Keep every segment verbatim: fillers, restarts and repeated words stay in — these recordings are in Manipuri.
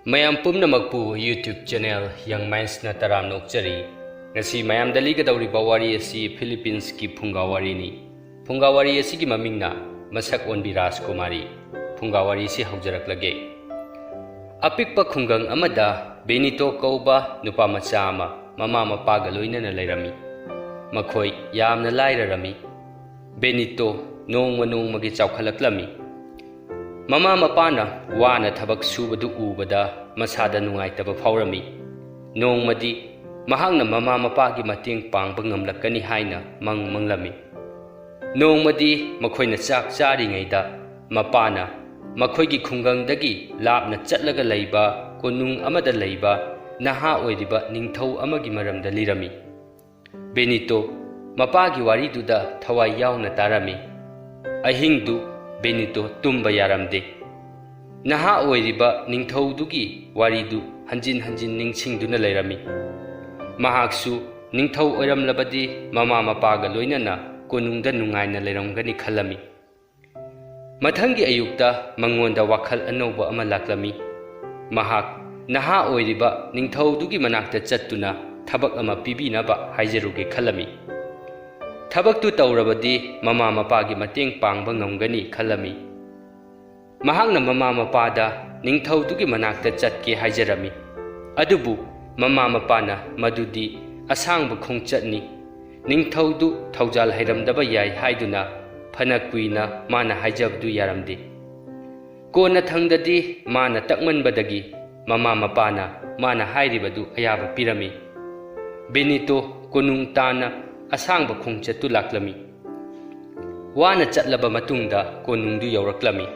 ꯃꯌꯥꯝ ꯄꯨꯝꯅꯃꯛꯄꯨ YouTube channel Young Mindsꯅ ꯇꯔꯥꯝꯅ ꯑꯣꯛꯆꯔꯤ꯫ ꯉꯁꯤ ꯃꯌꯥꯝꯗ ꯂꯤꯒꯗꯧꯔꯤꯕ ꯋꯥꯔꯤ ꯑꯁꯤ Philippines ꯀꯤ ꯐꯨꯡꯒꯥ ꯋꯥꯔꯤꯅꯤ꯫ ꯐꯨꯡꯒꯥ ꯋꯥꯔꯤ ꯑꯁꯤꯒꯤ ꯃꯃꯤꯡꯅ ꯃꯁꯛ ꯑꯣꯟꯕꯤ ꯔꯥꯖꯀꯨꯃꯥꯔꯤ꯫ ꯐꯨꯡꯒꯥ ꯋꯥꯔꯤ ꯑꯁꯤ ꯍꯧꯖꯔꯛꯂꯒꯦ꯫ ꯑꯄꯤꯛꯄ ꯈꯨꯡꯒꯪ ꯑꯃꯗ ꯕꯦꯅꯤꯇꯣ ꯀꯧꯕ ꯅꯨꯄꯥ ꯃꯆꯥ ꯑꯃ ꯃꯃꯥ ꯃꯄꯥꯒ ꯂꯣꯏꯅꯅ ꯂꯩꯔꯝꯃꯤ꯫ ꯃꯈꯣꯏ ꯌꯥꯝꯅ ꯂꯥꯏꯔꯔꯝꯃꯤ꯫ ꯕꯦꯅꯤꯇꯣ ꯅꯣꯡꯃ ꯅꯣꯡꯃꯒꯤ ꯆꯥꯎꯈꯠꯂꯛꯂꯝꯃꯤ꯫ ꯃꯃꯥ ꯃꯄꯥꯅ ꯋꯥꯅ ꯊꯕꯛ ꯁꯨꯕꯗꯨ ꯎꯕꯗ ꯃꯁꯥꯗ ꯅꯨꯡꯉꯥꯏꯇꯕ ꯐꯥꯎꯔꯝꯃꯤ꯫ ꯅꯣꯡꯃꯗꯤ ꯃꯍꯥꯛꯅ ꯃꯃꯥ ꯃꯄꯥꯒꯤ ꯃꯇꯦꯡ ꯄꯥꯡꯕ ꯉꯝꯂꯛꯀꯅꯤ ꯍꯥꯏꯅ ꯃꯪ ꯃꯪꯂꯝꯃꯤ꯫ ꯅꯣꯡꯃꯗꯤ ꯃꯈꯣꯏꯅ ꯆꯥꯛ ꯆꯥꯔꯤꯉꯩꯗ ꯃꯄꯥꯅ ꯃꯈꯣꯏꯒꯤ ꯈꯨꯡꯒꯪꯗꯒꯤ ꯂꯥꯞꯅ ꯆꯠꯂꯒ ꯂꯩꯕ ꯀꯣꯅꯨꯡ ꯑꯃꯗ ꯂꯩꯕ ꯅꯍꯥ ꯑꯣꯏꯔꯤꯕ ꯅꯤꯡꯊꯧ ꯑꯃꯒꯤ ꯃꯔꯝꯗ ꯂꯤꯔꯝꯃꯤ꯫ ꯕꯦꯅꯤꯇꯣ ꯃꯄꯥꯒꯤ ꯋꯥꯔꯤꯗꯨꯗ ꯊꯋꯥꯏ ꯌꯥꯎꯅ ꯇꯥꯔꯝꯃꯤ꯫ ꯑꯍꯤꯡꯗꯨ ꯕꯦꯅꯤꯇꯣ ꯇꯨꯝꯕ ꯌꯥꯔꯝꯗꯦ꯫ ꯅꯍꯥ ꯑꯣꯏꯔꯤꯕ ꯅꯤꯡꯊꯧꯗꯨꯒꯤ ꯋꯥꯔꯤꯗꯨ ꯍꯟꯖꯤꯟ ꯍꯟꯖꯤꯟ ꯅꯤꯡꯁꯤꯡꯗꯨꯅ ꯂꯩꯔꯝꯃꯤ꯫ ꯃꯍꯥꯛꯁꯨ ꯅꯤꯡꯊꯧ ꯑꯣꯏꯔꯝꯂꯕꯗꯤ ꯃꯃꯥ ꯃꯄꯥꯒ ꯂꯣꯏꯅꯅ ꯀꯣꯅꯨꯡꯗ ꯅꯨꯡꯉꯥꯏꯅ ꯂꯩꯔꯝꯒꯅꯤ ꯈꯜꯂꯝꯃꯤ꯫ ꯃꯊꯪꯒꯤ ꯑꯌꯨꯛꯇ ꯃꯉꯣꯟꯗ ꯋꯥꯈꯜ ꯑꯅꯧꯕ ꯑꯃ ꯂꯥꯛꯂꯝꯃꯤ꯫ ꯃꯍꯥꯛ ꯅꯍꯥ ꯑꯣꯏꯔꯤꯕ ꯅꯤꯡꯊꯧꯗꯨꯒꯤ ꯃꯅꯥꯛꯇ ꯆꯠꯇꯨꯅ ꯊꯕꯛ ꯑꯃ ꯄꯤꯕꯤꯅꯕ ꯍꯥꯏꯖꯔꯨꯒꯦ ꯈꯜꯂꯝꯃꯤ꯫ ꯊꯕꯛꯇꯨ ꯇꯧꯔꯕꯗꯤ ꯃꯃꯥ ꯃꯄꯥꯒꯤ ꯃꯇꯦꯡ ꯄꯥꯡꯕ ꯉꯝꯒꯅꯤ ꯈꯜꯂꯝꯃꯤ꯫ ꯃꯍꯥꯛꯅ ꯃꯃꯥ ꯃꯄꯥꯗ ꯅꯤꯡꯊꯧꯗꯨꯒꯤ ꯃꯅꯥꯛꯇ ꯆꯠꯀꯦ ꯍꯥꯏꯖꯔꯝꯃꯤ꯫ ꯑꯗꯨꯕꯨ ꯃꯃꯥ ꯃꯄꯥꯅ ꯃꯗꯨꯗꯤ ꯑꯁꯥꯡꯕ ꯈꯣꯡꯆꯠꯅꯤ, ꯅꯤꯡꯊꯧꯗꯨ ꯊꯧꯖꯥꯜ ꯍꯩꯔꯝꯗꯕ ꯌꯥꯏ ꯍꯥꯏꯗꯨꯅ ꯐꯅ ꯀꯨꯏꯅ ꯃꯥꯅ ꯍꯥꯏꯖꯕꯗꯨ ꯌꯥꯔꯝꯗꯦ꯫ ꯀꯣꯟꯅꯊꯪꯗꯗꯤ ꯃꯥꯅ ꯇꯛꯃꯟꯕꯗꯒꯤ ꯃꯃꯥ ꯃꯄꯥꯅ ꯃꯥꯅ ꯍꯥꯏꯔꯤꯕꯗꯨ ꯑꯌꯥꯕ ꯄꯤꯔꯝꯃꯤ꯫ ꯕꯦꯅꯤꯇꯣ ꯀꯣꯅꯨꯡ ꯇꯥꯟꯅ ꯑꯁꯥꯡꯕ ꯈꯣꯡꯆꯠꯇꯨ ꯂꯥꯛꯂꯝꯃꯤ꯫ ꯋꯥꯅ ꯆꯠꯂꯕ ꯃꯇꯨꯡꯗ ꯀꯣꯅꯨꯡꯗꯨ ꯌꯧꯔꯛꯂꯝꯃꯤ꯫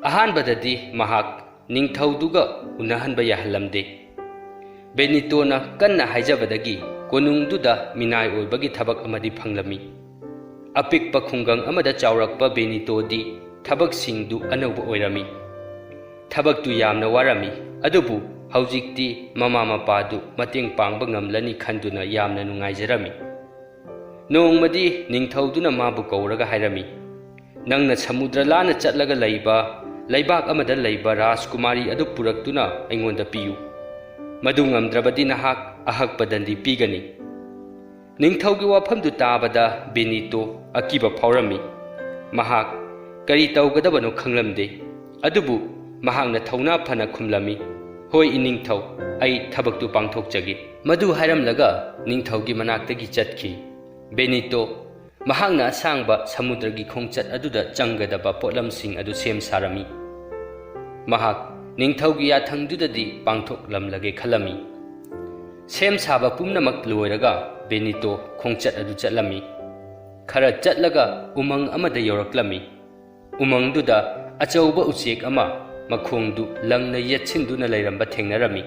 ꯑꯍꯥꯟꯕꯗꯗꯤ ꯃꯍꯥꯛ ꯅꯤꯡꯊꯧꯗꯨꯒ ꯎꯅꯍꯟꯕ ꯌꯥꯍꯜꯂꯝꯗꯦ꯫ ꯕꯦꯅꯤꯇꯣꯅ ꯀꯟꯅ ꯍꯥꯏꯖꯕꯗꯒꯤ ꯀꯣꯅꯨꯡꯗꯨꯗ ꯃꯤꯅꯥꯏ ꯑꯣꯏꯕꯒꯤ ꯊꯕꯛ ꯑꯃꯗꯤ ꯐꯪꯂꯝꯃꯤ꯫ ꯑꯄꯤꯛꯄ ꯈꯨꯡꯒꯪ ꯑꯃꯗ ꯆꯥꯎꯔꯛꯄ ꯕꯦꯅꯤꯇꯣꯗꯤ ꯊꯕꯛꯁꯤꯡꯗꯨ ꯑꯅꯧꯕ ꯑꯣꯏꯔꯝꯃꯤ꯫ ꯊꯕꯛꯇꯨ ꯌꯥꯝꯅ ꯋꯥꯔꯝꯃꯤ, ꯑꯗꯨꯕꯨ ꯍꯧꯖꯤꯛꯇꯤ ꯃꯃꯥ ꯃꯄꯥꯗꯨ ꯃꯇꯦꯡ ꯄꯥꯡꯕ ꯉꯝꯂꯅꯤ ꯈꯟꯗꯨꯅ ꯌꯥꯝꯅ ꯅꯨꯡꯉꯥꯏꯖꯔꯝꯃꯤ꯫ ꯅꯣꯡꯃꯗꯤ ꯅꯤꯡꯊꯧꯗꯨꯅ ꯃꯥꯕꯨ ꯀꯧꯔꯒ ꯍꯥꯏꯔꯝꯃꯤ, "ꯅꯪꯅ ꯁꯃꯨꯗ꯭ꯔ ꯂꯥꯟꯅ ꯆꯠꯂꯒ ꯂꯩꯕ ꯂꯩꯕꯥꯛ ꯑꯃꯗ ꯂꯩꯕ ꯔꯥꯖꯀꯨꯃꯥꯔꯤ ꯑꯗꯨ ꯄꯨꯔꯛꯇꯨꯅ ꯑꯩꯉꯣꯟꯗ ꯄꯤꯌꯨ꯫ ꯃꯗꯨ ꯉꯝꯗ꯭ꯔꯕꯗꯤ ꯅꯍꯥꯛ ꯑꯍꯛꯄ ꯗꯟꯗꯤ ꯄꯤꯒꯅꯤ꯫ ꯅꯤꯡꯊꯧꯒꯤ ꯋꯥꯐꯝꯗꯨ ꯇꯥꯕꯗ ꯕꯦꯅꯤꯇꯣ ꯑꯀꯤꯕ ꯐꯥꯎꯔꯝꯃꯤ꯫ ꯃꯍꯥꯛ ꯀꯔꯤ ꯇꯧꯒꯗꯕꯅꯣ ꯈꯪꯂꯝꯗꯦ꯫ ꯑꯗꯨꯕꯨ ꯃꯍꯥꯛꯅ ꯊꯧꯅꯥ ꯐꯅ ꯈꯨꯝꯂꯝꯃꯤ, "ꯍꯣꯏ, ꯏꯅꯤꯡꯊꯧ, ꯑꯩ ꯊꯕꯛꯇꯨ ꯄꯥꯡꯊꯣꯛꯆꯒꯦ"꯫ ꯃꯗꯨ ꯍꯥꯏꯔꯝꯂꯒ ꯅꯤꯡꯊꯧꯒꯤ ꯃꯅꯥꯛꯇꯒꯤ ꯆꯠꯈꯤ꯫ ꯕꯦꯅꯤꯇꯣ ꯃꯍꯥꯛꯅ ꯑꯁꯥꯡꯕ ꯁꯃꯨꯗ꯭ꯔꯒꯤ ꯈꯣꯡꯆꯠ ꯑꯗꯨꯗ ꯆꯪꯒꯗꯕ ꯄꯣꯠꯂꯝꯁꯤꯡ ꯑꯗꯨ ꯁꯦꯝ ꯁꯥꯔꯝꯃꯤ꯫ ꯃꯍꯥꯛ ꯅꯤꯡꯊꯧꯒꯤ ꯌꯥꯊꯪꯗꯨꯗꯗꯤ ꯄꯥꯡꯊꯣꯛꯂꯝꯂꯒꯦ ꯈꯜꯂꯝꯃꯤ꯫ ꯁꯦꯝ ꯁꯥꯕ ꯄꯨꯝꯅꯃꯛ ꯂꯣꯏꯔꯒ ꯕꯦꯅꯤꯇꯣ ꯈꯣꯡꯆꯠ ꯑꯗꯨ ꯆꯠꯂꯝꯃꯤ꯫ ꯈꯔ ꯆꯠꯂꯒ ꯎꯃꯪ ꯑꯃꯗ ꯌꯧꯔꯛꯂꯝꯃꯤ꯫ ꯎꯃꯪꯗꯨꯗ ꯑꯆꯧꯕ ꯎꯆꯦꯛ ꯑꯃ ꯃꯈꯣꯡꯗꯨ ꯂꯪꯅ ꯌꯦꯠꯁꯤꯟꯗꯨꯅ ꯂꯩꯔꯝꯕ ꯊꯦꯡꯅꯔꯝꯃꯤ꯫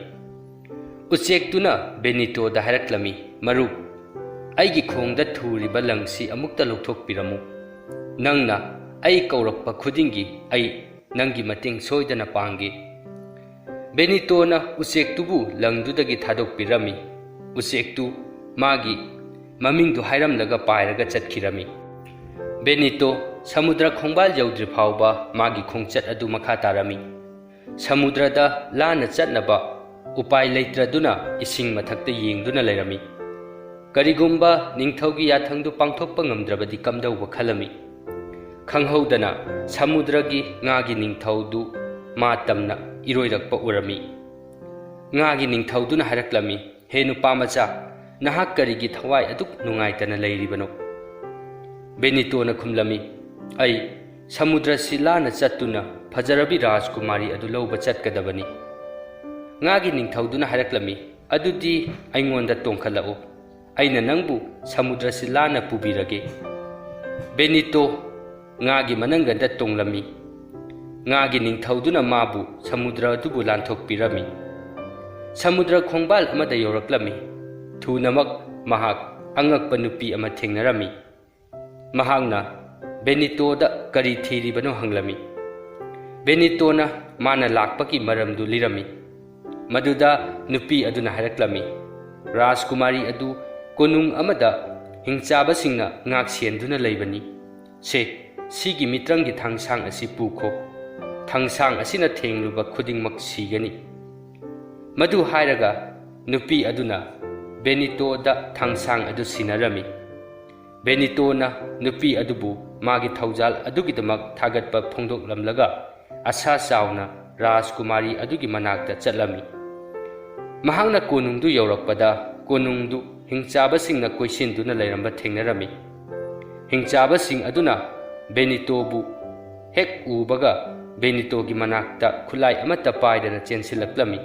ꯎꯆꯦꯛꯇꯨꯅ ꯕꯦꯅꯤꯇꯣꯗ ꯍꯥꯏꯔꯛꯂꯝꯃꯤ, "ꯃꯔꯨꯞ, ꯑꯩꯒꯤ ꯈꯣꯡꯗ ꯊꯨꯔꯤꯕ ꯂꯪꯁꯤ ꯑꯃꯨꯛꯇ ꯂꯧꯊꯣꯛꯄꯤꯔꯝꯃꯨ꯫ ꯅꯪꯅ ꯑꯩ ꯀꯧꯔꯛꯄ ꯈꯨꯗꯤꯡꯒꯤ ꯑꯩ ꯅꯪꯒꯤ ꯃꯇꯦꯡ ꯁꯣꯏꯗꯅ ꯄꯥꯡꯒꯦ"꯫ ꯕꯦꯅꯤꯇꯣꯅ ꯎꯆꯦꯛꯇꯨꯕꯨ ꯂꯪꯗꯨꯗꯒꯤ ꯊꯥꯗꯣꯛꯄꯤꯔꯝꯃꯤ꯫ ꯎꯆꯦꯛꯇꯨ ꯃꯥꯒꯤ ꯃꯃꯤꯡꯗꯨ ꯍꯥꯏꯔꯝꯂꯒ ꯄꯥꯏꯔꯒ ꯆꯠꯈꯤꯔꯝꯃꯤ꯫ ꯕꯦꯅꯤꯇꯣ ꯁꯃꯨꯗ꯭ꯔ ꯈꯣꯡꯕꯥꯜ ꯌꯧꯗ꯭ꯔꯤ ꯐꯥꯎꯕ ꯃꯥꯒꯤ ꯈꯣꯡꯆꯠ ꯑꯗꯨ ꯃꯈꯥ ꯇꯥꯔꯝꯃꯤ꯫ ꯁꯃꯨꯗ꯭ꯔꯗ ꯂꯥꯟꯅ ꯆꯠꯅꯕ ꯎꯄꯥꯏ ꯂꯩꯇ꯭ꯔꯗꯨꯅ ꯏꯁꯤꯡ ꯃꯊꯛꯇ ꯌꯦꯡꯗꯨꯅ ꯂꯩꯔꯝꯃꯤ꯫ ꯀꯔꯤꯒꯨꯝꯕ ꯅꯤꯡꯊꯧꯒꯤ ꯌꯥꯊꯪꯗꯨ ꯄꯥꯡꯊꯣꯛꯄ ꯉꯝꯗ꯭ꯔꯕꯗꯤ ꯀꯝꯗꯧꯕ ꯈꯜꯂꯝꯃꯤ꯫ ꯈꯪꯍꯧꯗꯅ ꯁꯃꯨꯗ꯭ꯔꯒꯤ ꯉꯥꯒꯤ ꯅꯤꯡꯊꯧꯗꯨ ꯃꯥ ꯇꯝꯅ ꯏꯔꯣꯏꯔꯛꯄ ꯎꯔꯝꯃꯤ꯫ ꯉꯥꯒꯤ ꯅꯤꯡꯊꯧꯗꯨꯅ ꯍꯥꯏꯔꯛꯂꯝꯃꯤ, "ꯍꯦ ꯅꯨꯄꯥ ꯃꯆꯥ, ꯅꯍꯥꯛ ꯀꯔꯤꯒꯤ ꯊꯋꯥꯏ ꯑꯗꯨꯛ ꯅꯨꯡꯉꯥꯏꯇꯅ ꯂꯩꯔꯤꯕꯅꯣ?" ꯕꯦꯅꯤꯇꯣꯅ ꯈꯨꯝꯂꯝꯃꯤ, "ꯑꯩ ꯁꯃꯨꯗ꯭ꯔꯁꯤ ꯂꯥꯟꯅ ꯆꯠꯇꯨꯅ ꯐꯖꯔꯕꯤ ꯔꯥꯖꯀꯨꯃꯥꯔꯤ ꯑꯗꯨ ꯂꯧꯕ ꯆꯠꯀꯗꯕꯅꯤ"꯫ ꯉꯥꯒꯤ ꯅꯤꯡꯊꯧꯗꯨꯅ ꯍꯥꯏꯔꯛꯂꯝꯃꯤ, "ꯑꯗꯨꯗꯤ ꯑꯩꯉꯣꯟꯗ ꯇꯣꯡꯈꯠꯂꯛꯎ, ꯑꯩꯅ ꯅꯪꯕꯨ ꯁꯃꯨꯗ꯭ꯔꯁꯤ ꯂꯥꯟꯅ ꯄꯨꯕꯤꯔꯒꯦ"꯫ ꯕꯦꯅꯤꯇꯣ ꯉꯥꯒꯤ ꯃꯅꯪꯒꯟꯗ ꯇꯣꯡꯂꯝꯃꯤ꯫ ꯉꯥꯒꯤ ꯅꯤꯡꯊꯧꯗꯨꯅ ꯃꯥꯕꯨ ꯁꯃꯨꯗ꯭ꯔ ꯑꯗꯨꯕꯨ ꯂꯥꯟꯊꯣꯛꯄꯤꯔꯝꯃꯤ꯫ ꯁꯃꯨꯗ꯭ꯔ ꯈꯣꯡꯕꯥꯜ ꯑꯃꯗ ꯌꯧꯔꯛꯂꯝꯃꯤ꯫ ꯊꯨꯅꯃꯛ ꯃꯍꯥꯛ ꯑꯉꯛꯄ ꯅꯨꯄꯤ ꯑꯃ ꯊꯦꯡꯅꯔꯝꯃꯤ꯫ ꯃꯍꯥꯛꯅ ꯕꯦꯅꯤꯇꯣꯗ ꯀꯔꯤ ꯊꯤꯔꯤꯕꯅꯣ ꯍꯪꯂꯝꯃꯤ꯫ ꯕꯦꯅꯤꯇꯣꯅ ꯃꯥꯅ ꯂꯥꯛꯄꯒꯤ ꯃꯔꯝꯗꯨ ꯂꯤꯔꯝꯃꯤ꯫ ꯃꯗꯨꯗ ꯅꯨꯄꯤ ꯑꯗꯨꯅ ꯍꯥꯏꯔꯛꯂꯝꯃꯤ, "ꯔꯥꯖꯀꯨꯃꯥꯔꯤ ꯑꯗꯨ ꯀꯣꯅꯨꯡ ꯑꯃꯗ ꯍꯤꯡꯆꯥꯕꯁꯤꯡꯅ ꯉꯥꯛ ꯁꯦꯟꯗꯨꯅ ꯂꯩꯕꯅꯤ꯫ ꯁꯦ, ꯁꯤꯒꯤ ꯃꯤꯇ꯭ꯔꯪꯒꯤ ꯊꯥꯡꯁꯥꯡ ꯑꯁꯤ ꯄꯨꯈꯣ"꯫ ꯊꯥꯡꯁꯥꯡ ꯑꯁꯤꯅ ꯊꯦꯡꯂꯨꯕ ꯈꯨꯗꯤꯡꯃꯛ ꯁꯤꯒꯅꯤ꯫ ꯃꯗꯨ ꯍꯥꯏꯔꯒ ꯅꯨꯄꯤ ꯑꯗꯨꯅ ꯕꯦꯅꯤꯇꯣꯗ ꯊꯥꯡꯁꯥꯡ ꯑꯗꯨ ꯁꯤꯟꯅꯔꯝꯃꯤ꯫ ꯕꯦꯅꯤꯇꯣꯅ ꯅꯨꯄꯤ ꯑꯗꯨꯕꯨ ꯃꯥꯒꯤ ꯊꯧꯖꯥꯜ ꯑꯗꯨꯒꯤꯗꯃꯛ ꯊꯥꯒꯠꯄ ꯐꯣꯡꯗꯣꯛꯂꯝꯂꯒ ꯑꯁꯥ ꯆꯥꯎꯅ ꯔꯥꯖꯀꯨꯃꯥꯔꯤ ꯑꯗꯨꯒꯤ ꯃꯅꯥꯛꯇ ꯆꯠꯂꯝꯃꯤ꯫ ꯃꯍꯥꯛꯅ ꯀꯣꯅꯨꯡꯗꯨ ꯌꯧꯔꯛꯄꯗ ꯀꯣꯅꯨꯡꯗꯨ ꯍꯤꯡꯆꯥꯕꯁꯤꯡꯅ ꯀꯣꯏꯁꯤꯟꯗꯨꯅ ꯂꯩꯔꯝꯕ ꯊꯦꯡꯅꯔꯝꯃꯤ꯫ ꯍꯤꯡꯆꯥꯕꯁꯤꯡ ꯑꯗꯨꯅ ꯕꯦꯅꯤꯇꯣꯕꯨ ꯍꯦꯛ ꯎꯕꯒ ꯕꯦꯅꯤꯇꯣꯒꯤ ꯃꯅꯥꯛꯇ ꯈꯨꯠꯂꯥꯏ ꯑꯃꯠꯇ ꯄꯥꯏꯗꯅ ꯆꯦꯟꯁꯤꯜꯂꯛꯂꯝꯃꯤ꯫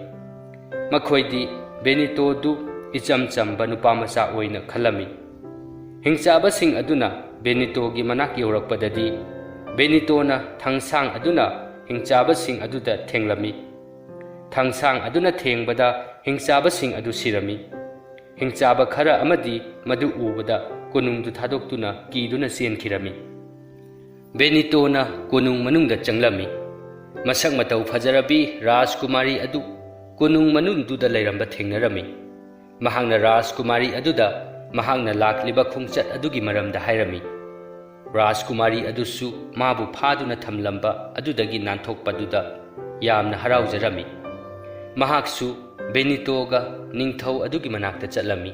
ꯃꯈꯣꯏꯗꯤ ꯕꯦꯅꯤꯇꯣꯗꯨ ꯏꯆꯝ ꯆꯝꯕ ꯅꯨꯄꯥ ꯃꯆꯥ ꯑꯣꯏꯅ ꯈꯜꯂꯝꯃꯤ꯫ ꯍꯤꯡꯆꯥꯕꯁꯤꯡ ꯑꯗꯨꯅ ꯕꯦꯅꯤꯇꯣꯒꯤ ꯃꯅꯥꯛ ꯌꯧꯔꯛꯄꯗꯗꯤ ꯕꯦꯅꯤꯇꯣꯅ ꯊꯥꯡꯁꯥꯡ ꯑꯗꯨꯅ ꯍꯤꯡꯆꯥꯕꯁꯤꯡ ꯑꯗꯨꯗ ꯊꯦꯡꯂꯝꯃꯤ꯫ ꯊꯥꯡꯁꯥꯡ ꯑꯗꯨꯅ ꯊꯦꯡꯕꯗ ꯍꯤꯡꯆꯥꯕꯁꯤꯡ ꯑꯗꯨ ꯁꯤꯔꯝꯃꯤ꯫ ꯍꯤꯡꯆꯥꯕ ꯈꯔ ꯑꯃꯗꯤ ꯃꯗꯨ ꯎꯕꯗ ꯀꯣꯅꯨꯡꯗꯨ ꯊꯥꯗꯣꯛꯇꯨꯅ ꯀꯤꯗꯨꯅ ꯆꯦꯟꯈꯤꯔꯝꯃꯤ꯫ ꯕꯦꯅꯤꯇꯣꯅ ꯀꯣꯅꯨꯡ ꯃꯅꯨꯡꯗ ꯆꯪꯂꯝꯃꯤ꯫ ꯃꯁꯛ ꯃꯇꯧ ꯐꯖꯔꯕꯤ ꯔꯥꯖꯀꯨꯃꯥꯔꯤ ꯑꯗꯨ ꯀꯣꯅꯨꯡ ꯃꯅꯨꯡꯗꯨꯗ ꯂꯩꯔꯝꯕ ꯊꯦꯡꯅꯔꯝꯃꯤ꯫ ꯃꯍꯥꯛꯅ ꯔꯥꯖꯀꯨꯃꯥꯔꯤ ꯑꯗꯨꯗ ꯃꯍꯥꯛꯅ ꯂꯥꯛꯂꯤꯕ ꯈꯣꯡꯆꯠ ꯑꯗꯨꯒꯤ ꯃꯔꯝꯗ ꯍꯥꯏꯔꯝꯃꯤ꯫ ꯔꯥꯖꯀꯨꯃꯥꯔꯤ ꯑꯗꯨꯁꯨ ꯃꯥꯕꯨ ꯐꯥꯗꯨꯅ ꯊꯝꯂꯝꯕ ꯑꯗꯨꯗꯒꯤ ꯅꯥꯟꯊꯣꯛꯄꯗꯨꯗ ꯌꯥꯝꯅ ꯍꯔꯥꯎꯖꯔꯝꯃꯤ꯫ ꯃꯍꯥꯛꯁꯨ ꯕꯦꯅꯤꯇꯣꯒ ꯅꯤꯡꯊꯧ ꯑꯗꯨꯒꯤ ꯃꯅꯥꯛꯇ ꯆꯠꯂꯝꯃꯤ꯫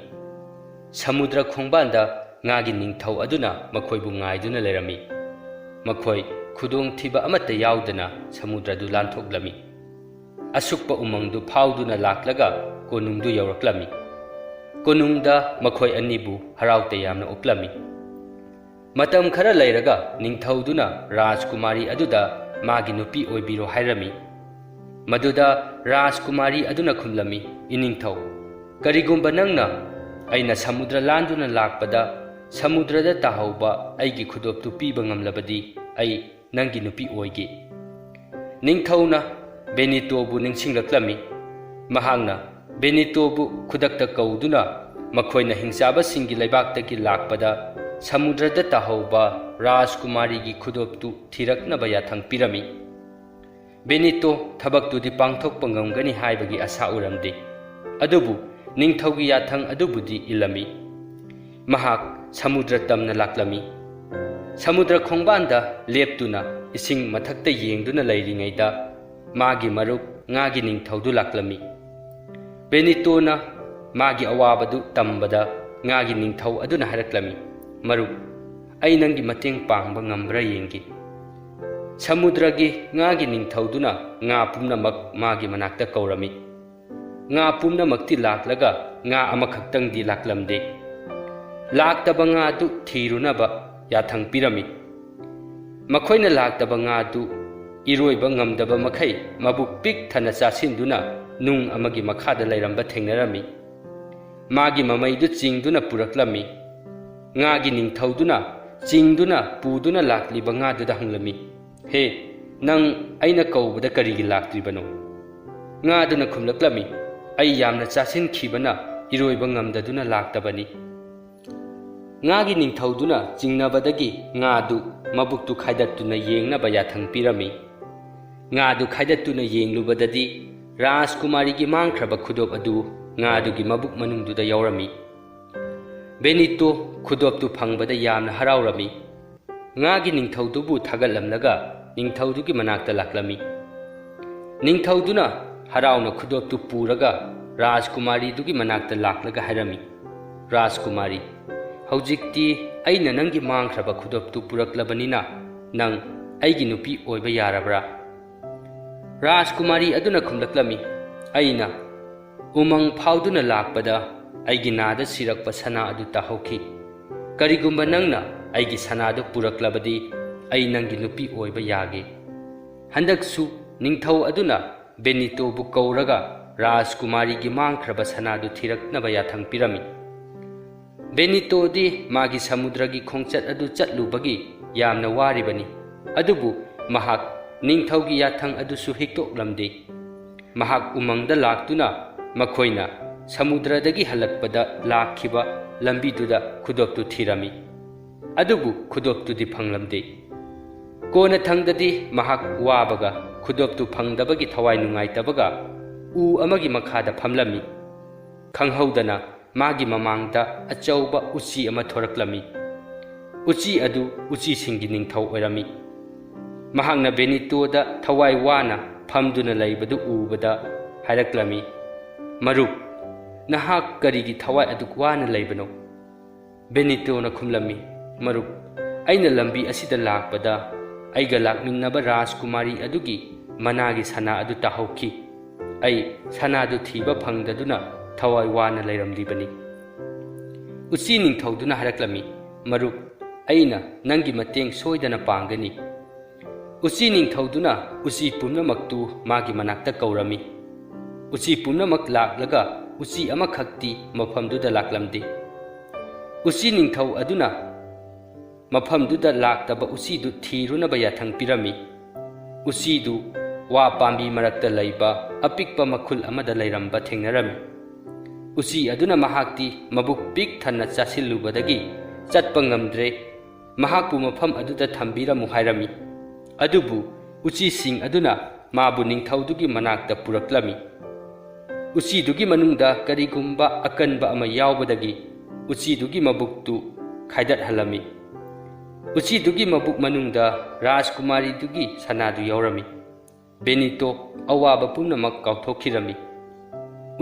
ꯁꯃꯨꯗ꯭ꯔ ꯈꯣꯡꯕꯥꯟꯗ ꯉꯥꯒꯤ ꯅꯤꯡꯊꯧ ꯑꯗꯨꯅ ꯃꯈꯣꯏꯕꯨ ꯉꯥꯏꯗꯨꯅ ꯂꯩꯔꯝꯃꯤ꯫ ꯃꯈꯣꯏ ꯈꯨꯗꯣꯡꯊꯤꯕ ꯑꯃꯠꯇ ꯌꯥꯎꯗꯅ ꯁꯃꯨꯗ꯭ꯔꯗꯨ ꯂꯥꯟꯊꯣꯛꯂꯝꯃꯤ꯫ ꯑꯁꯨꯛꯄ ꯎꯃꯪꯗꯨ ꯐꯥꯎꯗꯨꯅ ꯂꯥꯛꯂꯒ ꯀꯣꯅꯨꯡꯗꯨ ꯌꯧꯔꯛꯂꯝꯃꯤ꯫ ꯀꯣꯅꯨꯡꯗ ꯃꯈꯣꯏ ꯑꯅꯤꯕꯨ ꯍꯔꯥꯎ ꯇꯌꯥꯝꯅ ꯎꯞꯂꯝꯃꯤ꯫ ꯃꯇꯝ ꯈꯔ ꯂꯩꯔꯒ ꯅꯤꯡꯊꯧꯗꯨꯅ ꯔꯥꯖꯀꯨꯃꯥꯔꯤ ꯑꯗꯨꯗ ꯃꯥꯒꯤ ꯅꯨꯄꯤ ꯑꯣꯏꯕꯤꯔꯣ ꯍꯥꯏꯔꯝꯃꯤ꯫ ꯃꯗꯨꯗ ꯔꯥꯖꯀꯨꯃꯥꯔꯤ ꯑꯗꯨꯅ ꯈꯨꯝꯂꯝꯃꯤ, "ꯏꯅꯤꯡꯊꯧ, ꯀꯔꯤꯒꯨꯝꯕ ꯅꯪꯅ ꯑꯩꯅ ꯁꯃꯨꯗ꯭ꯔ ꯂꯥꯟꯗꯨꯅ ꯂꯥꯛꯄꯗ ꯁꯃꯨꯗ꯭ꯔꯗ ꯇꯥꯍꯧꯕ ꯑꯩꯒꯤ ꯈꯨꯗꯣꯞꯇꯨ ꯄꯤꯕ ꯉꯝꯂꯕꯗꯤ ꯑꯩ ꯅꯪꯒꯤ ꯅꯨꯄꯤ ꯑꯣꯏꯒꯦ꯫" ꯅꯤꯡꯊꯧꯅ ꯕꯦꯅꯤꯇꯣꯕꯨ ꯅꯤꯡꯁꯤꯡꯂꯛꯂꯝꯃꯤ꯫ ꯃꯍꯥꯛꯅ ꯕꯦꯅꯤꯇꯣꯕꯨ ꯈꯨꯗꯛꯇ ꯀꯧꯗꯨꯅ ꯃꯈꯣꯏꯅ ꯍꯤꯡꯆꯥꯕꯁꯤꯡꯒꯤ ꯂꯩꯕꯥꯛꯇꯒꯤ ꯂꯥꯛꯄꯗ ꯁꯃꯨꯗ꯭ꯔꯗ ꯇꯥꯍꯧꯕ ꯔꯥꯖꯀꯨꯃꯥꯔꯤꯒꯤ ꯈꯨꯗꯣꯞꯇꯨ ꯊꯤꯔꯛꯅꯕ ꯌꯥꯊꯪ ꯄꯤꯔꯝꯃꯤ꯫ ꯕꯦꯅꯤꯇꯣ ꯊꯕꯛꯇꯨꯗꯤ ꯄꯥꯡꯊꯣꯛꯄ ꯉꯝꯒꯅꯤ ꯍꯥꯏꯕꯒꯤ ꯑꯁꯥ ꯎꯔꯝꯗꯦ꯫ ꯑꯗꯨꯕꯨ ꯅꯤꯡꯊꯧꯒꯤ ꯌꯥꯊꯪ ꯑꯗꯨꯕꯨꯗꯤ ꯏꯜꯂꯝꯃꯤ꯫ ꯃꯍꯥꯛ ꯁꯃꯨꯗ꯭ꯔ ꯇꯝꯅ ꯂꯥꯛꯂꯝꯃꯤ꯫ ꯁꯃꯨꯗ꯭ꯔ ꯈꯣꯡꯕꯥꯟꯗ ꯂꯦꯞꯇꯨꯅ ꯏꯁꯤꯡ ꯃꯊꯛꯇ ꯌꯦꯡꯗꯨꯅ ꯂꯩꯔꯤꯉꯩꯗ ꯃꯥꯒꯤ ꯃꯔꯨꯞ ꯉꯥꯒꯤ ꯅꯤꯡꯊꯧꯗꯨ ꯂꯥꯛꯂꯝꯃꯤ꯫ ꯕꯦꯅꯤꯇꯣꯅ ꯃꯥꯒꯤ ꯑꯋꯥꯕꯗꯨ ꯇꯝꯕꯗ ꯉꯥꯒꯤ ꯅꯤꯡꯊꯧ ꯑꯗꯨꯅ ꯍꯥꯏꯔꯛꯂꯝꯃꯤ, "ꯃꯔꯨꯞ, ꯑꯩ ꯅꯪꯒꯤ ꯃꯇꯦꯡ ꯄꯥꯡꯕ ꯉꯝꯕ꯭ꯔꯥ ꯌꯦꯡꯒꯦ꯫" ꯁꯃꯨꯗ꯭ꯔꯒꯤ ꯉꯥꯒꯤ ꯅꯤꯡꯊꯧꯗꯨꯅ ꯉꯥ ꯄꯨꯝꯅꯃꯛ ꯃꯥꯒꯤ ꯃꯅꯥꯛꯇ ꯀꯧꯔꯝꯃꯤ꯫ ꯉꯥ ꯄꯨꯝꯅꯃꯛꯇꯤ ꯂꯥꯛꯂꯒ ꯉꯥ ꯑꯃꯈꯛꯇꯪꯗꯤ ꯂꯥꯛꯂꯝꯗꯦ꯫ ꯂꯥꯛꯇꯕ ꯉꯥꯗꯨ ꯊꯤꯔꯨꯅꯕ ꯌꯥꯊꯪ ꯄꯤꯔꯝꯃꯤ꯫ ꯃꯈꯣꯏꯅ ꯂꯥꯛꯇꯕ ꯉꯥꯗꯨ ꯏꯔꯣꯏꯕ ꯉꯝꯗꯕ ꯃꯈꯩ ꯃꯕꯨꯛ ꯄꯤꯛ ꯊꯟꯅ ꯆꯥꯁꯤꯟꯗꯨꯅ ꯅꯨꯡ ꯑꯃꯒꯤ ꯃꯈꯥꯗ ꯂꯩꯔꯝꯕ ꯊꯦꯡꯅꯔꯝꯃꯤ꯫ ꯃꯥꯒꯤ ꯃꯃꯩꯗꯨ ꯆꯤꯡꯗꯨꯅ ꯄꯨꯔꯛꯂꯝꯃꯤ꯫ ꯉꯥꯒꯤ ꯅꯤꯡꯊꯧꯗꯨꯅ ꯆꯤꯡꯗꯨꯅ ꯄꯨꯗꯨꯅ ꯂꯥꯛꯂꯤꯕ ꯉꯥꯗꯨꯗ ꯍꯪꯂꯝꯃꯤ, "ꯍꯦ, ꯅꯪ ꯑꯩꯅ ꯀꯧꯕꯗ ꯀꯔꯤꯒꯤ ꯂꯥꯛꯇ꯭ꯔꯤꯕꯅꯣ?" ꯉꯥꯗꯨꯅ ꯈꯨꯝꯂꯛꯂꯝꯃꯤ, "ꯑꯩ ꯌꯥꯝꯅ ꯆꯥꯁꯤꯟꯈꯤꯕꯅ ꯏꯔꯣꯏꯕ ꯉꯝꯗꯗꯨꯅ ꯂꯥꯛꯇꯕꯅꯤ꯫" ꯉꯥꯒꯤ ꯅꯤꯡꯊꯧꯗꯨꯅ ꯆꯤꯡꯅꯕꯗꯒꯤ ꯉꯥꯗꯨ ꯃꯕꯨꯛꯇꯨ ꯈꯥꯏꯗꯠꯇꯨꯅ ꯌꯦꯡꯅꯕ ꯌꯥꯊꯪ ꯄꯤꯔꯝꯃꯤ꯫ ꯉꯥꯗꯨ ꯈꯥꯏꯗꯠꯇꯨꯅ ꯌꯦꯡꯂꯨꯕꯗꯗꯤ ꯔꯥꯖꯀꯨꯃꯥꯔꯤꯒꯤ ꯃꯥꯡꯈ꯭ꯔꯕ ꯈꯨꯗꯣꯞ ꯑꯗꯨ ꯉꯥꯗꯨꯒꯤ ꯃꯕꯨꯛ ꯃꯅꯨꯡꯗꯨꯗ ꯌꯥꯎꯔꯝꯃꯤ꯫ ꯕꯦꯅꯤꯇꯣ ꯈꯨꯗꯣꯞꯇꯨ ꯐꯪꯕꯗ ꯌꯥꯝꯅ ꯍꯔꯥꯎꯔꯝꯃꯤ꯫ ꯉꯥꯒꯤ ꯅꯤꯡꯊꯧꯗꯨꯕꯨ ꯊꯥꯒꯠꯂꯝꯂꯒ ꯅꯤꯡꯊꯧꯗꯨꯒꯤ ꯃꯅꯥꯛꯇ ꯂꯥꯛꯂꯝꯃꯤ꯫ ꯅꯤꯡꯊꯧꯗꯨꯅ ꯍꯔꯥꯎꯅ ꯈꯨꯗꯣꯞꯇꯨ ꯄꯨꯔꯒ ꯔꯥꯖꯀꯨꯃꯥꯔꯤꯗꯨꯒꯤ ꯃꯅꯥꯛꯇ ꯂꯥꯛꯂꯒ ꯍꯥꯏꯔꯝꯃꯤ, "ꯔꯥꯖꯀꯨꯃꯥꯔꯤ, ꯍꯧꯖꯤꯛꯇꯤ ꯑꯩꯅ ꯅꯪꯒꯤ ꯃꯥꯡꯈ꯭ꯔꯕ ꯈꯨꯗꯣꯞꯇꯨ ꯄꯨꯔꯛꯂꯕꯅꯤꯅ ꯅꯪ ꯑꯩꯒꯤ ꯅꯨꯄꯤ ꯑꯣꯏꯕ ꯌꯥꯔꯕ꯭ꯔꯥ?" ꯔꯥꯖꯀꯨꯃꯥꯔꯤ ꯑꯗꯨꯅ ꯈꯨꯝꯂꯛꯂꯝꯃꯤ, "ꯑꯩꯅ ꯎꯃꯪ ꯐꯥꯎꯗꯨꯅ ꯂꯥꯛꯄꯗ ꯑꯩꯒꯤ ꯅꯥꯗ ꯁꯤꯔꯛꯄ ꯁꯅꯥ ꯑꯗꯨ ꯇꯥꯍꯧꯈꯤ꯫ ꯀꯔꯤꯒꯨꯝꯕ ꯅꯪꯅ ꯑꯩꯒꯤ ꯁꯅꯥꯗꯨ ꯄꯨꯔꯛꯂꯕꯗꯤ ꯑꯩ ꯅꯪꯒꯤ ꯅꯨꯄꯤ ꯑꯣꯏꯕ ꯌꯥꯒꯦ꯫" ꯍꯟꯗꯛꯁꯨ ꯅꯤꯡꯊꯧ ꯑꯗꯨꯅ ꯕꯦꯅꯤꯇꯣꯕꯨ ꯀꯧꯔꯒ ꯔꯥꯖꯀꯨꯃꯥꯔꯤꯒꯤ ꯃꯥꯡꯈ꯭ꯔꯕ ꯁꯅꯥꯗꯨ ꯊꯤꯔꯛꯅꯕ ꯌꯥꯊꯪ ꯄꯤꯔꯝꯃꯤ꯫ ꯕꯦꯅꯤꯇꯣꯗꯤ ꯃꯥꯒꯤ ꯁꯃꯨꯗ꯭ꯔꯒꯤ ꯈꯣꯡꯆꯠ ꯑꯗꯨ ꯆꯠꯂꯨꯕꯒꯤ ꯌꯥꯝꯅ ꯋꯥꯔꯤꯕꯅꯤ, ꯑꯗꯨꯕꯨ ꯃꯍꯥꯛ ꯅꯤꯡꯊꯧꯒꯤ ꯌꯥꯊꯪ ꯑꯗꯨꯁꯨ ꯍꯤꯛꯇꯣꯛꯂꯝꯗꯦ꯫ ꯃꯍꯥꯛ ꯎꯃꯪꯗ ꯂꯥꯛꯇꯨꯅ ꯃꯈꯣꯏꯅ ꯁꯃꯨꯗ꯭ꯔꯗꯒꯤ ꯍꯜꯂꯛꯄꯗ ꯂꯥꯛꯈꯤꯕ ꯂꯝꯕꯤꯗꯨꯗ ꯈꯨꯗꯣꯞꯇꯨ ꯊꯤꯔꯝꯃꯤ, ꯑꯗꯨꯕꯨ ꯈꯨꯗꯣꯞꯇꯨꯗꯤ ꯐꯪꯂꯝꯗꯦ꯫ ꯀꯣꯟꯅꯊꯪꯗꯗꯤ ꯃꯍꯥꯛ ꯋꯥꯕꯒ ꯈꯨꯗꯣꯞꯇꯨ ꯐꯪꯗꯕꯒꯤ ꯊꯋꯥꯏ ꯅꯨꯡꯉꯥꯏꯇꯕꯒ ꯎ ꯑꯃꯒꯤ ꯃꯈꯥꯗ ꯐꯝꯂꯝꯃꯤ꯫ ꯈꯪꯍꯧꯗꯅ ꯃꯥꯒꯤ ꯃꯃꯥꯡꯗ ꯑꯆꯧꯕ ꯎꯆꯤ ꯑꯃ ꯊꯣꯔꯛꯂꯝꯃꯤ꯫ ꯎꯆꯤ ꯑꯗꯨ ꯎꯆꯤꯁꯤꯡꯒꯤ ꯅꯤꯡꯊꯧ ꯑꯣꯏꯔꯝꯃꯤ꯫ ꯃꯍꯥꯛꯅ ꯕꯦꯅꯤꯇꯣꯗ ꯊꯋꯥꯏ ꯋꯥꯅ ꯐꯝꯗꯨꯅ ꯂꯩꯕꯗꯨ ꯎꯕꯗ ꯍꯥꯏꯔꯛꯂꯝꯃꯤ, "ꯃꯔꯨꯞ, ꯅꯍꯥꯛ ꯀꯔꯤꯒꯤ ꯊꯋꯥꯏ ꯑꯗꯨꯛ ꯋꯥꯅ ꯂꯩꯕꯅꯣ?" ꯕꯦꯅꯤꯇꯣꯅ ꯈꯨꯝꯂꯝꯃꯤ, "ꯃꯔꯨꯞ, ꯑꯩꯅ ꯂꯝꯕꯤ ꯑꯁꯤꯗ ꯂꯥꯛꯄꯗ ꯑꯩꯒ ꯂꯥꯛꯃꯤꯟꯅꯕ ꯔꯥꯖꯀꯨꯃꯥꯔꯤ ꯑꯗꯨꯒꯤ ꯃꯅꯥꯒꯤ ꯁꯅꯥ ꯑꯗꯨ ꯇꯥꯍꯧꯈꯤ꯫ ꯑꯩ ꯁꯅꯥꯗꯨ ꯊꯤꯕ ꯐꯪꯗꯗꯨꯅ ꯊꯋꯥꯏ ꯋꯥꯅ ꯂꯩꯔꯝꯂꯤꯕꯅꯤ꯫" ꯎꯆꯤ ꯅꯤꯡꯊꯧꯗꯨꯅ ꯍꯥꯏꯔꯛꯂꯝꯃꯤ, "ꯃꯔꯨꯞ, ꯑꯩꯅ ꯅꯪꯒꯤ ꯃꯇꯦꯡ ꯁꯣꯏꯗꯅ ꯄꯥꯡꯒꯅꯤ꯫" ꯎꯆꯤ ꯅꯤꯡꯊꯧꯗꯨꯅ ꯎꯆꯤ ꯄꯨꯝꯅꯃꯛꯇꯨ ꯃꯥꯒꯤ ꯃꯅꯥꯛꯇ ꯀꯧꯔꯝꯃꯤ꯫ ꯎꯆꯤ ꯄꯨꯝꯅꯃꯛ ꯂꯥꯛꯂꯒ ꯎꯆꯤ ꯑꯃꯈꯛꯇꯤ ꯃꯐꯝꯗꯨꯗ ꯂꯥꯛꯂꯝꯗꯦ꯫ ꯎꯆꯤ ꯅꯤꯡꯊꯧ ꯑꯗꯨꯅ ꯃꯐꯝꯗꯨꯗ ꯂꯥꯛꯇꯕ ꯎꯆꯤꯗꯨ ꯊꯤꯔꯨꯅꯕ ꯌꯥꯊꯪ ꯄꯤꯔꯝꯃꯤ꯫ ꯎꯆꯤꯗꯨ ꯋꯥ ꯄꯥꯝꯕꯤ ꯃꯔꯛꯇ ꯂꯩꯕ ꯑꯄꯤꯛꯄ ꯃꯈꯨꯜ ꯑꯃꯗ ꯂꯩꯔꯝꯕ ꯊꯦꯡꯅꯔꯝꯃꯤ꯫ ꯎꯆꯤ ꯑꯗꯨꯅ ꯃꯍꯥꯛꯇꯤ ꯃꯕꯨꯛ ꯄꯤꯛ ꯊꯟꯅ ꯆꯥꯁꯤꯜꯂꯨꯕꯗꯒꯤ ꯆꯠꯄ ꯉꯝꯗ꯭ꯔꯦ꯫ ꯃꯍꯥꯛꯄꯨ ꯃꯐꯝ ꯑꯗꯨꯗ ꯊꯝꯕꯤꯔꯝꯃꯨ ꯍꯥꯏꯔꯝꯃꯤ꯫ ꯑꯗꯨꯕꯨ ꯎꯆꯤꯁꯤꯡ ꯑꯗꯨꯅ ꯃꯥꯕꯨ ꯅꯤꯡꯊꯧꯗꯨꯒꯤ ꯃꯅꯥꯛꯇ ꯄꯨꯔꯛꯂꯝꯃꯤ꯫ ꯎꯆꯤꯗꯨꯒꯤ ꯃꯅꯨꯡꯗ ꯀꯔꯤꯒꯨꯝꯕ ꯑꯀꯟꯕ ꯑꯃ ꯌꯥꯎꯕꯗꯒꯤ ꯎꯆꯤꯗꯨꯒꯤ ꯃꯕꯨꯛꯇꯨ ꯈꯥꯏꯗꯠꯍꯜꯂꯝꯃꯤ꯫ ꯎꯆꯤꯗꯨꯒꯤ ꯃꯕꯨꯛ ꯃꯅꯨꯡꯗ ꯔꯥꯖꯀꯨꯃꯥꯔꯤꯗꯨꯒꯤ ꯁꯅꯥꯗꯨ ꯌꯥꯎꯔꯝꯃꯤ꯫ ꯕꯦꯅꯤꯇꯣ ꯑꯋꯥꯕ ꯄꯨꯝꯅꯃꯛ ꯀꯥꯎꯊꯣꯛꯈꯤꯔꯝꯃꯤ꯫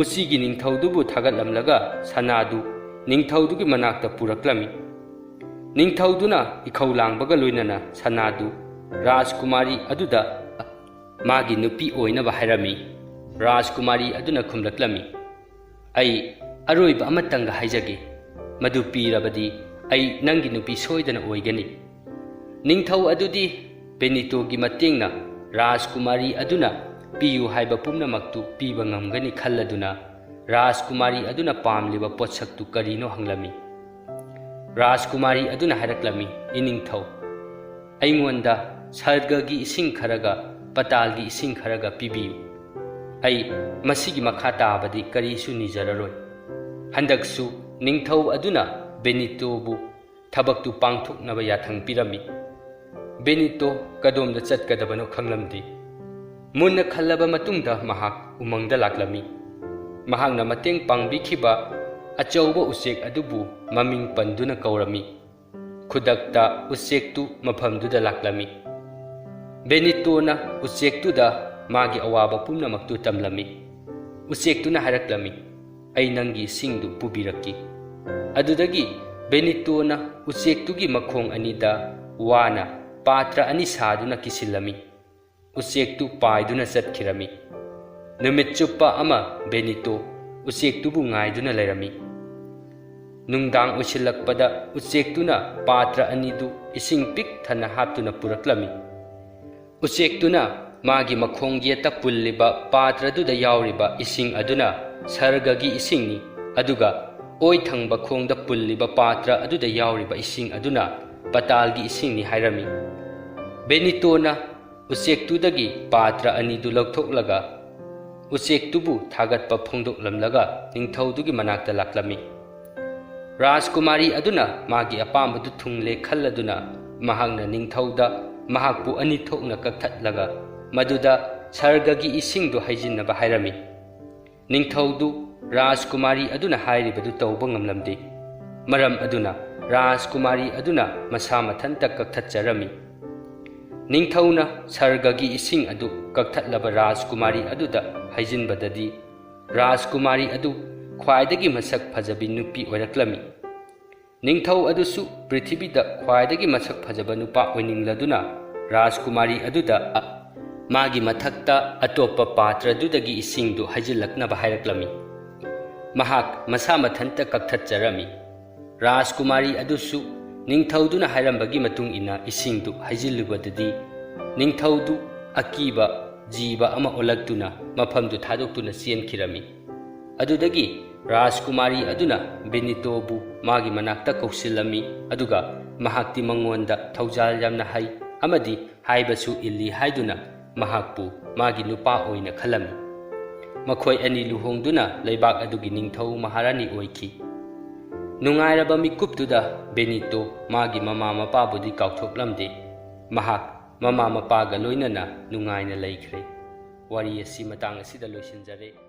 ꯎꯆꯤꯒꯤ ꯅꯤꯡꯊꯧꯗꯨꯕꯨ ꯊꯥꯒꯠꯂꯝꯂꯒ ꯁꯅꯥꯗꯨ ꯅꯤꯡꯊꯧꯗꯨꯒꯤ ꯃꯅꯥꯛꯇ ꯄꯨꯔꯛꯂꯝꯃꯤ꯫ ꯅꯤꯡꯊꯧꯗꯨꯅ ꯏꯈꯧ ꯂꯥꯡꯕꯒ ꯂꯣꯏꯅꯅ ꯁꯅꯥꯗꯨ ꯔꯥꯖꯀꯨꯃꯥꯔꯤ ꯑꯗꯨꯗ ꯃꯥꯒꯤ ꯅꯨꯄꯤ ꯑꯣꯏꯅꯕ ꯍꯥꯏꯔꯝꯃꯤ꯫ ꯔꯥꯖꯀꯨꯃꯥꯔꯤ ꯑꯗꯨꯅ ꯈꯨꯝꯂꯛꯂꯝꯃꯤ, "ꯑꯩ ꯑꯔꯣꯏꯕ ꯑꯃꯇꯪꯒ ꯍꯥꯏꯖꯒꯦ, ꯃꯗꯨ ꯄꯤꯔꯕꯗꯤ ꯑꯩ ꯅꯪꯒꯤ ꯅꯨꯄꯤ ꯁꯣꯏꯗꯅ ꯑꯣꯏꯒꯅꯤ꯫" ꯅꯤꯡꯊꯧ ꯑꯗꯨꯗꯤ ꯕꯦꯅꯤꯇꯣꯒꯤ ꯃꯇꯦꯡꯅ ꯔꯥꯖꯀꯨꯃꯥꯔꯤ ꯑꯗꯨꯅ ꯄꯤꯌꯨ ꯍꯥꯏꯕ ꯄꯨꯝꯅꯃꯛꯇꯨ ꯄꯤꯕ ꯉꯝꯒꯅꯤ ꯈꯜꯂꯗꯨꯅ ꯔꯥꯖꯀꯨꯃꯥꯔꯤ ꯑꯗꯨꯅ ꯄꯥꯝꯂꯤꯕ ꯄꯣꯠꯁꯛꯇꯨ ꯀꯔꯤꯅꯣ ꯍꯪꯂꯝꯃꯤ꯫ ꯔꯥꯖꯀꯨꯃꯥꯔꯤ ꯑꯗꯨꯅ ꯍꯥꯏꯔꯛꯂꯝꯃꯤ, "ꯏꯅꯤꯡꯊꯧ, ꯑꯩꯉꯣꯟꯗ ꯁꯔꯒꯒꯤ ꯏꯁꯤꯡ ꯈꯔꯒ ꯄꯇꯥꯜꯒꯤ ꯏꯁꯤꯡ ꯈꯔꯒ ꯄꯤꯕꯤꯌꯨ꯫ ꯑꯩ ꯃꯁꯤꯒꯤ ꯃꯈꯥ ꯇꯥꯕꯗꯤ ꯀꯔꯤꯁꯨ ꯅꯤꯖꯔꯔꯣꯏ꯫" ꯍꯟꯗꯛꯁꯨ ꯅꯤꯡꯊꯧ ꯑꯗꯨꯅ ꯕꯦꯅꯤꯇꯣꯕꯨ ꯊꯕꯛꯇꯨ ꯄꯥꯡꯊꯣꯛꯅꯕ ꯌꯥꯊꯪ ꯄꯤꯔꯝꯃꯤ꯫ ꯕꯦꯅꯤꯇꯣ ꯀꯗꯣꯝꯗ ꯆꯠꯀꯗꯕꯅꯣ ꯈꯪꯂꯝꯗꯦ꯫ ꯃꯨꯟꯅ ꯈꯜꯂꯕ ꯃꯇꯨꯡꯗ ꯃꯍꯥꯛ ꯎꯃꯪꯗ ꯂꯥꯛꯂꯝꯃꯤ꯫ ꯃꯍꯥꯛꯅ ꯃꯇꯦꯡ ꯄꯥꯡꯕꯤꯈꯤꯕ ꯑꯆꯧꯕ ꯎꯆꯦꯛ ꯑꯗꯨꯕꯨ ꯃꯃꯤꯡ ꯄꯟꯗꯨꯅ ꯀꯧꯔꯝꯃꯤ꯫ ꯈꯨꯗꯛꯇ ꯎꯆꯦꯛꯇꯨ ꯃꯐꯝꯗꯨꯗ ꯂꯥꯛꯂꯝꯃꯤ꯫ ꯕꯦꯅꯤꯇꯣꯅ ꯎꯆꯦꯛꯇꯨꯗ ꯃꯥꯒꯤ ꯑꯋꯥꯕ ꯄꯨꯝꯅꯃꯛꯇꯨ ꯇꯝꯂꯝꯃꯤ꯫ ꯎꯆꯦꯛꯇꯨꯅ ꯍꯥꯏꯔꯛꯂꯝꯃꯤ, "ꯑꯩ ꯅꯪꯒꯤ ꯏꯁꯤꯡꯗꯨ ꯄꯨꯕꯤꯔꯛꯀꯦ"꯫ ꯑꯗꯨꯗꯒꯤ ꯕꯦꯅꯤꯇꯣꯅ ꯎꯆꯦꯛꯇꯨꯒꯤ ꯃꯈꯣꯡ ꯑꯅꯤꯗ ꯋꯥꯅ ꯄꯥꯇ꯭ꯔ ꯑꯅꯤ ꯁꯥꯗꯨꯅ ꯀꯤꯁꯤꯜꯂꯝꯃꯤ꯫ ꯎꯆꯦꯛꯇꯨ ꯄꯥꯏꯗꯨꯅ ꯆꯠꯈꯤꯔꯝꯃꯤ꯫ ꯅꯨꯃꯤꯠ ꯆꯨꯞꯄ ꯑꯃ ꯕꯦꯅꯤꯇꯣ ꯎꯆꯦꯛꯇꯨꯕꯨ ꯉꯥꯏꯗꯨꯅ ꯂꯩꯔꯝꯃꯤ꯫ ꯅꯨꯡꯗꯥꯡ ꯑꯣꯏꯁꯤꯜꯂꯛꯄꯗ ꯎꯆꯦꯛꯇꯨꯅ ꯄꯥꯇ꯭ꯔ ꯑꯅꯤꯗꯨ ꯏꯁꯤꯡ ꯄꯤꯛ ꯊꯟꯅ ꯍꯥꯞꯇꯨꯅ ꯄꯨꯔꯛꯂꯝꯃꯤ꯫ ꯎꯆꯦꯛꯇꯨꯅ ꯃꯥꯒꯤ ꯃꯈꯣꯡ ꯌꯦꯠꯇ ꯄꯨꯜꯂꯤꯕ ꯄꯥꯇ꯭ꯔꯗꯨꯗ ꯌꯥꯎꯔꯤꯕ ꯏꯁꯤꯡ ꯑꯗꯨꯅ ꯁꯔꯒꯒꯤ ꯏꯁꯤꯡꯅꯤ, ꯑꯗꯨꯒ ꯑꯣꯏ ꯊꯪꯕ ꯈꯣꯡꯗ ꯄꯨꯜꯂꯤꯕ ꯄꯥꯇ꯭ꯔ ꯑꯗꯨꯗ ꯌꯥꯎꯔꯤꯕ ꯏꯁꯤꯡ ꯑꯗꯨꯅ ꯄꯇꯥꯜꯒꯤ ꯏꯁꯤꯡꯅꯤ ꯍꯥꯏꯔꯝꯃꯤ꯫ ꯕꯦꯅꯤꯇꯣꯅ ꯎꯆꯦꯛꯇꯨꯗꯒꯤ ꯄꯥꯇ꯭ꯔ ꯑꯅꯤꯗꯨ ꯂꯧꯊꯣꯛꯂꯒ ꯎꯆꯦꯛꯇꯨꯕꯨ ꯊꯥꯒꯠꯄ ꯐꯣꯡꯗꯣꯛꯂꯝꯂꯒ ꯅꯤꯡꯊꯧꯗꯨꯒꯤ ꯃꯅꯥꯛꯇ ꯂꯥꯛꯂꯝꯃꯤ꯫ ꯔꯥꯖꯀꯨꯃꯥꯔꯤ ꯑꯗꯨꯅ ꯃꯥꯒꯤ ꯑꯄꯥꯝꯕꯗꯨ ꯊꯨꯡꯂꯦ ꯈꯜꯂꯗꯨꯅ ꯃꯍꯥꯛꯅ ꯅꯤꯡꯊꯧꯗ ꯃꯍꯥꯛꯄꯨ ꯑꯅꯤ ꯊꯣꯛꯅ ꯀꯛꯊꯠꯂꯒ ꯃꯗꯨꯗ ꯁꯔꯒꯒꯤ ꯏꯁꯤꯡꯗꯨ ꯍꯩꯖꯤꯟꯅꯕ ꯍꯥꯏꯔꯝꯃꯤ꯫ ꯅꯤꯡꯊꯧꯗꯨ ꯔꯥꯖꯀꯨꯃꯥꯔꯤ ꯑꯗꯨꯅ ꯍꯥꯏꯔꯤꯕꯗꯨ ꯇꯧꯕ ꯉꯝꯂꯝꯗꯦ꯫ ꯃꯔꯝ ꯑꯗꯨꯅ ꯔꯥꯖꯀꯨꯃꯥꯔꯤ ꯑꯗꯨꯅ ꯃꯁꯥ ꯃꯊꯟꯇ ꯀꯛꯊꯠꯆꯔꯝꯃꯤ꯫ ꯅꯤꯡꯊꯧꯅ ꯁꯔꯒꯒꯤ ꯏꯁꯤꯡ ꯑꯗꯨ ꯀꯛꯊꯠꯂꯕ ꯔꯥꯖꯀꯨꯃꯥꯔꯤ ꯑꯗꯨꯗ ꯍꯩꯖꯤꯟꯕꯗꯗꯤ ꯔꯥꯖꯀꯨꯃꯥꯔꯤ ꯑꯗꯨ ꯈ꯭ꯋꯥꯏꯗꯒꯤ ꯃꯁꯛ ꯐꯖꯕꯤ ꯅꯨꯄꯤ ꯑꯣꯏꯔꯛꯂꯝꯃꯤ꯫ ꯅꯤꯡꯊꯧ ꯑꯗꯨꯁꯨ ꯄ꯭ꯔꯤꯊꯤꯕꯤꯗ ꯈ꯭ꯋꯥꯏꯗꯒꯤ ꯃꯁꯛ ꯐꯖꯕ ꯅꯨꯄꯥ ꯑꯣꯏꯅꯤꯡꯂꯗꯨꯅ ꯔꯥꯖꯀꯨꯃꯥꯔꯤ ꯑꯗꯨꯗ ꯃꯥꯒꯤ ꯃꯊꯛꯇ ꯑꯇꯣꯞꯄ ꯄꯥꯇ꯭ꯔꯗꯨꯗꯒꯤ ꯏꯁꯤꯡꯗꯨ ꯍꯩꯖꯤꯜꯂꯛꯅꯕ ꯍꯥꯏꯔꯛꯂꯝꯃꯤ꯫ ꯃꯍꯥꯛ ꯃꯁꯥ ꯃꯊꯟꯇ ꯀꯛꯊꯠꯆꯔꯝꯃꯤ꯫ ꯔꯥꯖꯀꯨꯃꯥꯔꯤ ꯑꯗꯨꯁꯨ ꯅꯤꯡꯊꯧꯗꯨꯅ ꯍꯥꯏꯔꯝꯕꯒꯤ ꯃꯇꯨꯡ ꯏꯟꯅ ꯏꯁꯤꯡꯗꯨ ꯍꯩꯖꯤꯜꯂꯨꯕꯗꯗꯤ ꯅꯤꯡꯊꯧꯗꯨ ꯑꯀꯤꯕ ꯖꯤꯕ ꯑꯃ ꯑꯣꯜꯂꯛꯇꯨꯅ ꯃꯐꯝꯗꯨ ꯊꯥꯗꯣꯛꯇꯨꯅ ꯆꯦꯟꯈꯤꯔꯝꯃꯤ꯫ ꯑꯗꯨꯗꯒꯤ ꯔꯥꯖꯀꯨꯃꯥꯔꯤ ꯑꯗꯨꯅ ꯕꯦꯅꯤꯇꯣꯕꯨ ꯃꯥꯒꯤ ꯃꯅꯥꯛꯇ ꯀꯧꯁꯤꯜꯂꯝꯃꯤ, ꯑꯗꯨꯒ ꯃꯍꯥꯛꯇꯤ ꯃꯉꯣꯟꯗ ꯊꯧꯖꯥꯜ ꯌꯥꯝꯅ ꯍꯩ ꯑꯃꯗꯤ ꯍꯥꯏꯕꯁꯨ ꯏꯜꯂꯤ ꯍꯥꯏꯗꯨꯅ ꯃꯍꯥꯛꯄꯨ ꯃꯥꯒꯤ ꯅꯨꯄꯥ ꯑꯣꯏꯅ ꯈꯜꯂꯝꯃꯤ꯫ ꯃꯈꯣꯏ ꯑꯅꯤ ꯂꯨꯍꯣꯡꯗꯨꯅ ꯂꯩꯕꯥꯛ ꯑꯗꯨꯒꯤ ꯅꯤꯡꯊꯧ ꯃꯍꯥꯔꯥꯅꯤ ꯑꯣꯏꯈꯤ꯫ ꯅꯨꯡꯉꯥꯏꯔꯕ ꯃꯤꯀꯨꯞꯇꯨꯗ ꯕꯦꯅꯤꯇꯣ ꯃꯥꯒꯤ ꯃꯃꯥ ꯃꯄꯥꯕꯨꯗꯤ ꯀꯥꯎꯊꯣꯛꯂꯝꯗꯦ꯫ ꯃꯍꯥꯛ ꯃꯃꯥ ꯃꯄꯥꯒ ꯂꯣꯏꯅꯅ ꯅꯨꯡꯉꯥꯏꯅ ꯂꯩꯈ꯭ꯔꯦ꯫ ꯋꯥꯔꯤ ꯑꯁꯤ ꯃꯇꯥꯡ ꯑꯁꯤꯗ ꯂꯣꯏꯁꯤꯟꯖꯔꯦ꯫